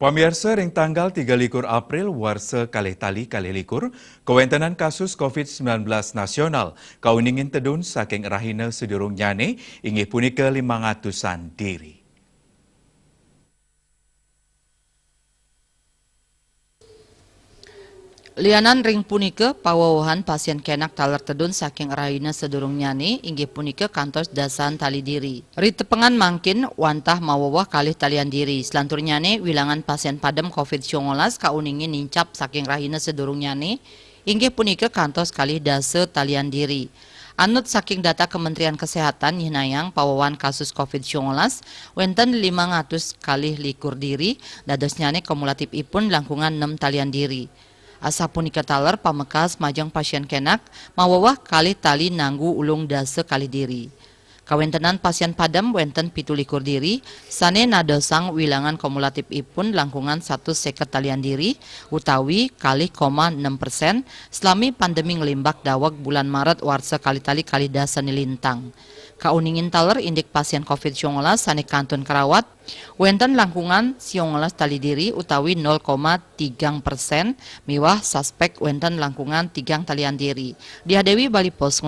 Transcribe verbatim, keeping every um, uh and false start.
Pamiarsa, ring tanggal tiga likur April warsa kalih tali kalih likur, kawéntenan kasus covid sembilan belas nasional kauningin tedun saking rahina sadurungnyané, inggih punika limang atusan diri. Lianan ring punika, pawewehan pasien kénak taler tedun saking rahina sadurungnyané, inggih punika kantos dasan tali diri. Ritepengan mangkin wantah maweweh kalih talian diri. Selanturnyané, wilangan pasien padem covid sangalas kauningin nincap saking rahina sadurungnyané, inggih punika kantos kalih dasa talian diri. Anut saking data Kementerian Kesehatan nyihnayang pawewehan kasus covid sangalas wénten limang atus kalih likur diri, dadosnyané kumulatifipun langkungan nem talian diri. Asapunika taler pamekas majeng pasien kénak maweweh kalih tali nanggu ulung dasa kalih diri. Kawéntenan pasien padem wénten pitu likur diri, sané nadosang wilangan kumulatifipun langkungan satus séket talian diri, utawi kalih koma nem persen, salami pandemi nglimbak daweg bulan Maret warsa kalih tali kalih dasa nilintang. Kauningin taler indik pasien covid sangalas sané kantun karawat, wénten langkungan sangalas tali diri utawi nol koma tigang persen, miwah suspék wénten langkungan tigang talian diri. Diah Dewi, Bali Post.